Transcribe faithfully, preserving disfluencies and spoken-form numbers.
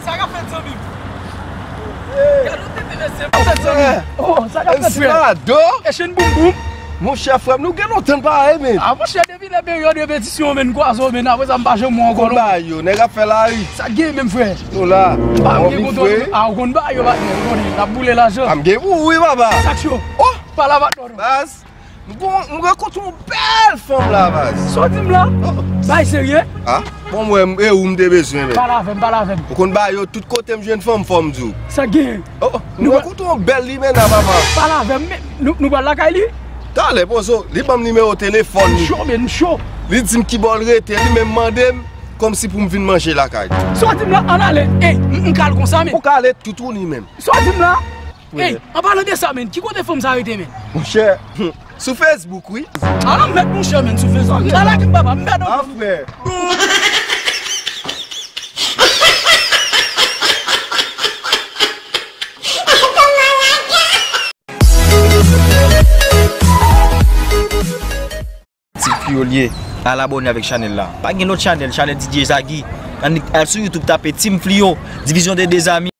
Sa k ap fèt, zanmi m? Gade yon tete mesye, sa k ap fèt, zanmi m? Oh, sa k ap fèt, frè? E chenn boum boum. Monchè, frè m, nou gen lontan n pa wè, men. Ah, monchè, depi lè peryòd repetisyon, men, n kwaze w, men, apre sa, m pa janm wè w ankò, non. Konn bagay yo, nèg ap fè lari. Sa k gen menm, frè? Nou la. M pa m gen kontan, non. Ah, ou konn bagay yo, patnè, ou konnen, n ap boule lajan. Ah, m gen pou ou, wi, papa. Sa k cho? Oh! Pale avèk nou, non. Baz. M gon, m rankontre yon bèl fanm la, baz. Sa w di m la? Oh. Bay serye? Ah, bon, mwen, e ou m te bezwen, men. Pale avè m, pale avè m. Ou konn bagay yo, tout kote m jwenn fanm, fò m di w. Sa gen? Oh, m rankontre yon bèl limena, papa. Pale avè m, men nou, nou pral lakay li? Talè, pozo, li ban m nimewo telefòn li. M cho, men, m cho. Li di m ki bò l rete, li menm mande m kòmsi pou m vin manje lakay li. Sa w di m la? Ann ale. Ey, m, m ka al konsa, men. Ou ka ale tout ou ni menm. Sa w di m la? Ey, an palan de sa, men, ki kote fanm sa rete, men? Monchè, sou Facebook, wi. Ala mèt monchè, men, sou Facebook. Ala ki papa, m pèdi. Ah, frè. Team Fliyo l ye. Al abòne avèk chanèl la. Pa gen lòt chanèl, chanèl D J Zagi. Ann al sou YouTube, tape Team Fliyo, Division des Deux Amis.